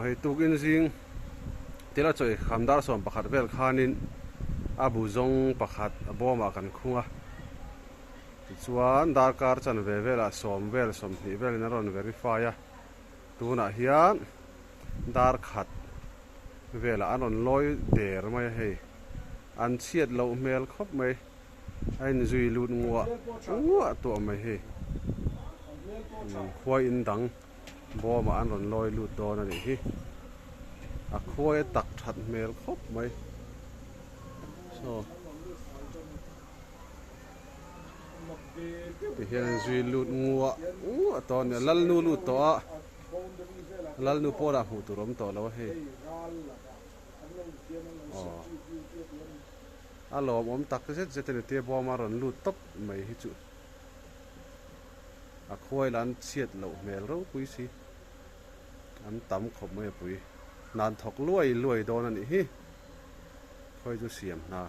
Aw hei tukin zing tila chawi kham dar 11 vel khanin a bu zawng pakhat a bawmah kan khung a tichuan darkar chanve velah sawm vel 20 velin a rawn verify a tunah hian dar khat velah an rawn lawi der mai a hei an chhiat loh hmel khawp mai a inzui lut nguah nguah tawh mai hei khuai in dang. Bawmah an rawn lawi lut dawn a nih hi. A khuai a tak that hmel khawp mai. Saw ti hian an zui lut nguah nguah tawh a ni a. Lalnu lut tawh a, Lalnu pawnah hmuh tur awm tawh lo a hei. Aw a lawmawm tak zet zet a ni tia bawma rawn lut tawp mai hi chu. A khuai lah an chhiat loh hmel ropui si. An tam khawp mai a pui. Hna an thawk luai luai dawn a nih hi. Khawi chu siam hna.